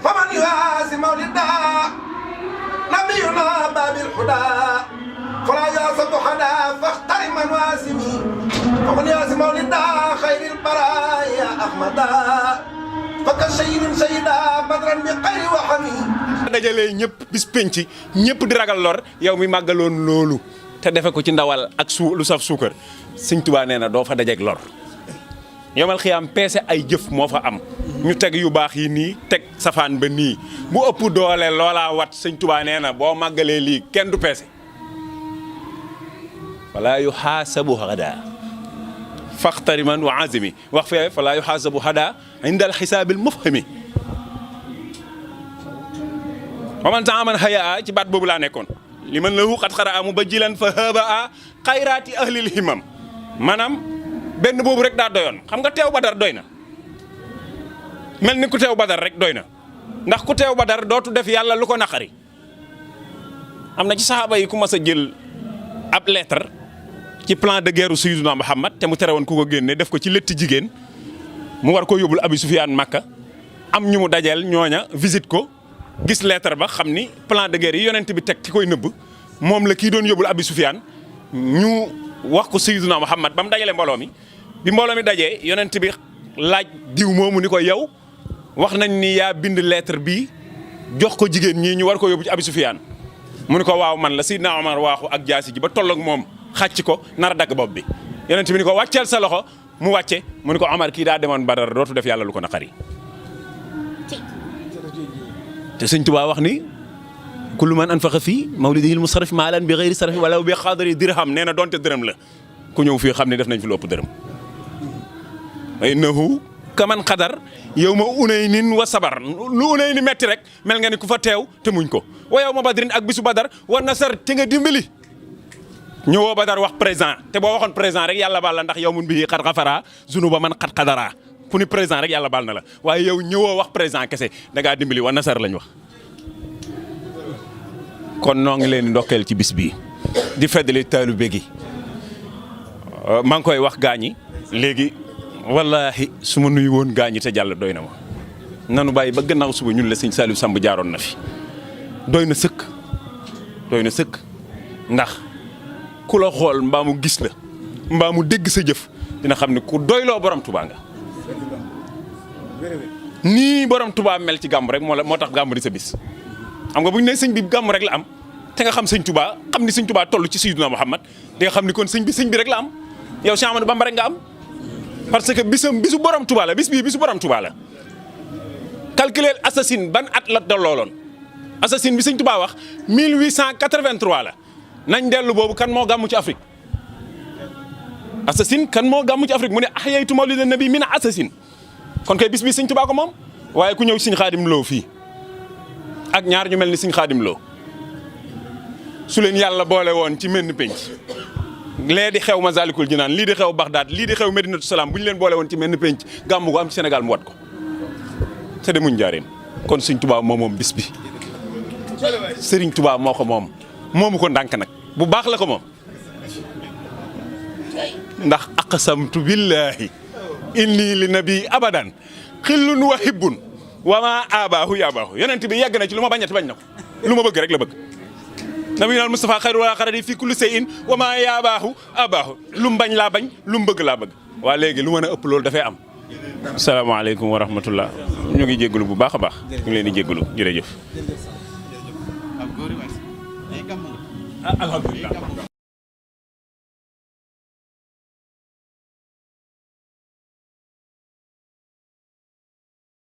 ومن يواسي مولدا نبينا باب الهدى فلا يعصب حدا فاختر من واسمي ومن يواسي مولدا خير البرايا أحمدا فكشيء سيدا بدرا بخير وحمي dajalee ñëpp bis penc ñëpp di ragal lor yow mi màggaloon loolu te defe ko ci ndawal ak lu saf suukar Sëñ Tuubaa nee na doo fa dajeeg lor yomal xiyaam peese ay jëf moo fa am ñu teg yu baax yi nii teg safaan ba nii bu ëpp doole loolaa wat Sëñ Tuubaa nee na boo màggalee lii kenn du peese falaa yuhaasabu hada faxtariman wa azimi wax fee falaa yuhaasabu hada inda al xisaabil mufhimi waman taaman xayaa ci baat boobu laa nekkoon li man lahu xat xara amu ba jilan fa haba a xayraati ahlil himam maanaam benn boobu rek daa doyoon xam nga teew badar doy na mel ni ku teew badar rek doy na ndax ku teew badar dootu def yàlla lu ko naqari am na ci saxaaba yi ku mas a jël ab lettre ci plan de guerre Sayyidina Muhammad te mu tere woon ku ko génne def ko ci létti jigéen mu war ko yóbbul Abi Sufyaan Makka am ñu mu dajeel ñooña visite ko gis lettre ba xam ni plan de guerre yi yonent bi teg ci koy nëbb moom la kii doon yóbbul Abi Sufyaan ñu wax ko Sayyidina Muhammad ba mu dajale mbooloo mi bi mbooloo mi dajee yonent bi laaj diw moomu ni ko yow wax nañ ni yaa bind lettre bi jox ko jigéen ñii ñu war ko yóbbu ci Abi Sufyaan mu ni ko waaw man la Sayyidina Omar waaxu ak jaasi ji ba toll ak moom xàcc ko nar a dagg bopp bi yonent bi ni ko wàcceel sa loxo mu wàcce mu ni ko Omar kii daa demoon Badar dootu def yàlla lu ko naqari te Sëñ Tuubaa wax ni kullu man anfaqa fii mawlidihil musarraf maalan bi ghayri sarfi wala bi xaadari dirham nee na donte dërëm la ku ñëw fii xam ne def nañ fi lu ëpp dërëm innahu kaman xadar yow ma unaynin wa sabar lu unay ni metti rek mel nga ni ku fa teew te muñ ko wa yow ma badrin ak bisu badar war na sar te nga dimbali ñëwoo badar wax présent te boo waxoon présent rek yàlla baal la ndax yow mun bi xat xafara zunuba man xat xadara ku ni présent rek yàlla baal na la waaye yow ñëwoo wax présent kese da ngaa dimbali wa nasar lañ wax. kon noo ngi leen di ndokkeel ci bis bii di feddali taalibe gi maa ngi koy wax gaañi léegi wallaahi su ma nuyu woon gaañi te jàll doy na ma nanu bàyyi ba gannaaw suba ñun la sëñ Saliou Samb jaaroon na fi doy na sëkk ndax ku la xool mbaa mu gis la mbaa mu dégg sa jëf dina xam ne ku doyloo borom Tuubaa nga. nii borom Touba mel ci gàmm rek moo tax gàmm di sa bis xam nga bu ñu nee sëñ bi gàmm rek la am te nga xam sëñ Touba xam ni sëñ Touba toll ci Sayyidina Muhammad di nga xam ni kon sëñ bi rek la am yow Cheikh Ahmadou Bamba rek nga am parce que bisu borom Touba la bis bii bisu borom Touba la. calculer assasine ban at la dollooloon assasine bi sëñ Touba wax 1883 la nañ dellu boobu kan moo gàmm ci Afrique assasine kan moo gàmm ci Afrique mu ne ahyaytu mawlidan nabi min assasine kon kay bis bi Sëñ Tuubaa ko moom waaye ku ñëw Sëñ Xaadim Lo fii ak ñaar ñu mel ni Sëñ Xaadim Lo su leen yàlla boole woon ci menn penc lee di xew Masaalikul Jinaan lii di xew Baxdaad lii di xew Medinatu Salaam bu ñu leen boole woon ci menn penc gàmmu ko am ci Sénégal mu wat ko te demuñ njaareem kon Sëñ Tuubaa moom bis bi Sëriñ Tuubaa moo ko moom moomu ko ndànk nag bu baax la ko moom ndax aqsamtu billaahi inni li nabi abadan xillun wa hibbun wa ma abaahu yabaahu yonent bi yegg na ci lu ma bañati bañ na ko lu ma bëgg rek la bëgg nabiyul Mustafa xayru wala xaradi fi kulli shay'in wa ma yabaahu abaahu lu mu bañ laa bañ lu mu bëgg laa bëgg waa léegi lu mën a ëpp loolu dafay am asalaamaaleykum wa rahmatullah ñu ngi jégalu bu baax a baax ñu ngi leen di jégalu jërëjëf alhamdulillah